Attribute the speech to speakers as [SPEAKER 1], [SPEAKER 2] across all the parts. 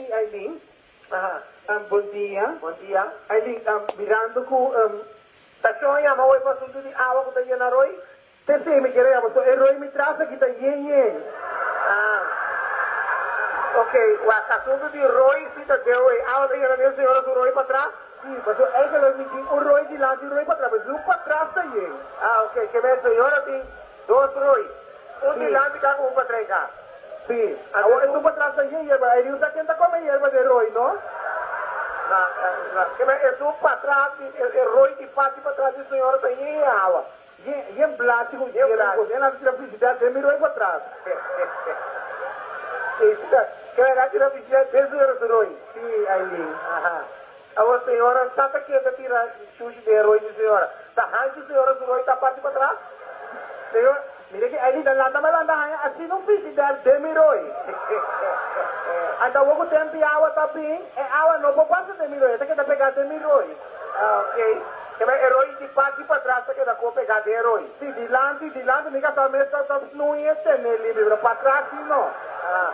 [SPEAKER 1] Si, Aileen.
[SPEAKER 2] Aha.
[SPEAKER 1] Bon dia.
[SPEAKER 2] Bon dia.
[SPEAKER 1] Aileen, mirando ku.
[SPEAKER 2] Ta shon yama hoy pa asuntu di awa ku ta yena roi?
[SPEAKER 1] P'esei mi kere yama so e roi mi tras aki ta yen yen.
[SPEAKER 2] Ah. Ok, wak, asuntu di roi si ta deu e awa ta yena den señora su roi patras?
[SPEAKER 1] Si, pasobra eigenlijk mi tin un roi dilanti y un roi patras, pero esun patras ta yen.
[SPEAKER 2] Ah, ok, ke men señora tin dos roi, un
[SPEAKER 1] Si.
[SPEAKER 2] dilanti ka ku un patras ka.
[SPEAKER 1] Si,
[SPEAKER 2] Anto
[SPEAKER 1] awor
[SPEAKER 2] esun.
[SPEAKER 1] esun patras ta yen yerba, ei riu sa ken ta kome yerba den roi, no?
[SPEAKER 2] Na, na, ke men esun patras di, e roi di parti patras di señora ta yen e awa.
[SPEAKER 1] Yen, yen blachi ku
[SPEAKER 2] Yen
[SPEAKER 1] yerba
[SPEAKER 2] blachi.
[SPEAKER 1] ku den a tira frigider den mi roi patras.
[SPEAKER 2] Si, si ta, ke men a tira frigider den señora su roi.
[SPEAKER 1] Si, Aileen.
[SPEAKER 2] Aha. Awor señora sa ta ken ta tira shushi den e roi di señora. Ta hanchi señora su roi ta parti patras?
[SPEAKER 1] Señor, mira ki Aileen ta lanta ma lanta haña asina un frigider den mi roi. Anto awor ku tempi awa ta bin, e awa no por pasa den mi roi, e ta keda pegá den mi roi.
[SPEAKER 2] Ah, ok. Kema e roi di parti patras ta keda ko pegá den e roi?
[SPEAKER 1] Si, dilanti, dilanti mi kasá mes ta ta snui e tene limpi, pero patras si no.
[SPEAKER 2] Ah,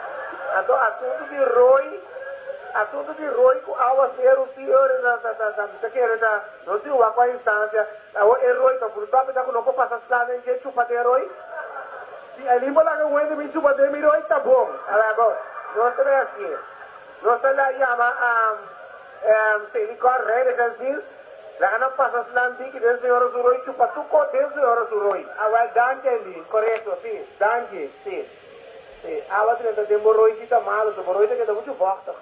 [SPEAKER 2] anto asuntu di roi, asuntu di roi ku awaseru si ora ta ta ta ta mi ta kere ta no si wak kua instansia, awor e roi ta bruta p'e ta ku no por pasa sla den dje chupa den e roi?
[SPEAKER 1] Si Aileen por laga un hende bin chupa den mi roi ta bon.
[SPEAKER 2] Awor bon, nos ta bay hasié. Nos a la yama Selikor Reinigingsdienst, laga nan pasa slan diki den señora su roi chupa tur kos den señora su roi.
[SPEAKER 1] Awor danki Aileen.
[SPEAKER 2] Korekto, si.
[SPEAKER 1] Danki.
[SPEAKER 2] Si. Si. Awa drenta den bo roi si ta malo, so bo roi ta keda muchu vochtig.